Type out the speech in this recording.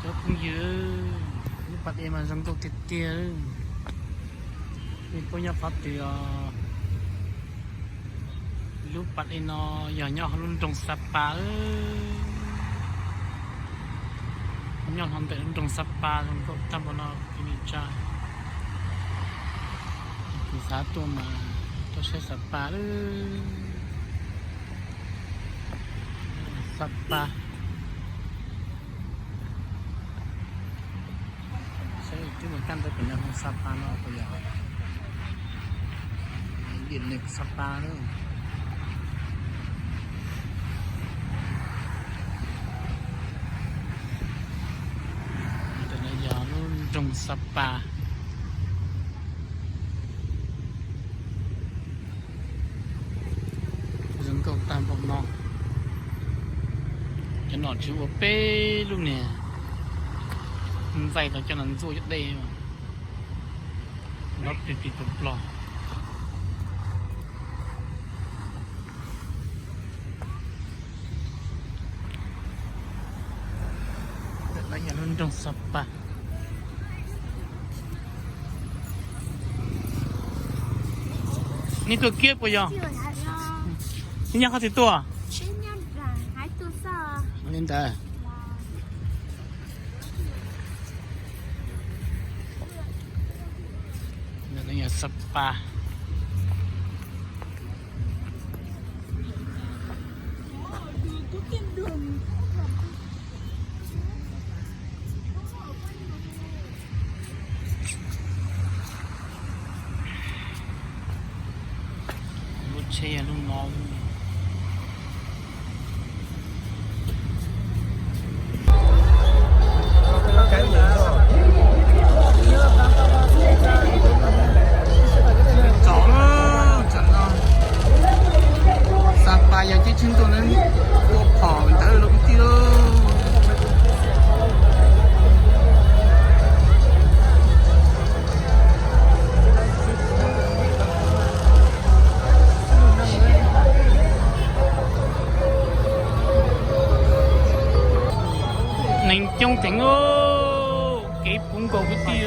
Cov phooj ywg, lub pas dej mas zoo nkauj tiag tiag. Nej puas nyob qhov twg os? Lub pas dej no yog nyob hauv lub nroog Sapa. Nyob hauv ntawm lub nroog Sapa zoo nkauj tag npaum no kwv tij neej tsa. Kuv xav tuaj mas tuaj saib Sapa lawm. Sapa. Saib twb mus kaj ntawd pem no, Sapa no puas yog? Điện lực Sapa lawm. Ntawm no yog lub nroog Sapa. Zoo nkauj tag npaum no. Cov nom tswv ua peb lub niag ntxaij los coj los ntxuaj cov dej, nrov plig plig plog plog. Ntawm no yog lub nroog Sapa. Nej tuaj kiab puas yog? Nej nyob qhov twg tuaj? Li ntawd. Ntawm no yog Sapa. Lub tsheb yog lub no. Tsom, tsom no, Sapa yog cib tsheb ntuj ne, tua phom ntawd los kwv tij lauj. Neeg coob theem, kev puv nkaus kwv tij.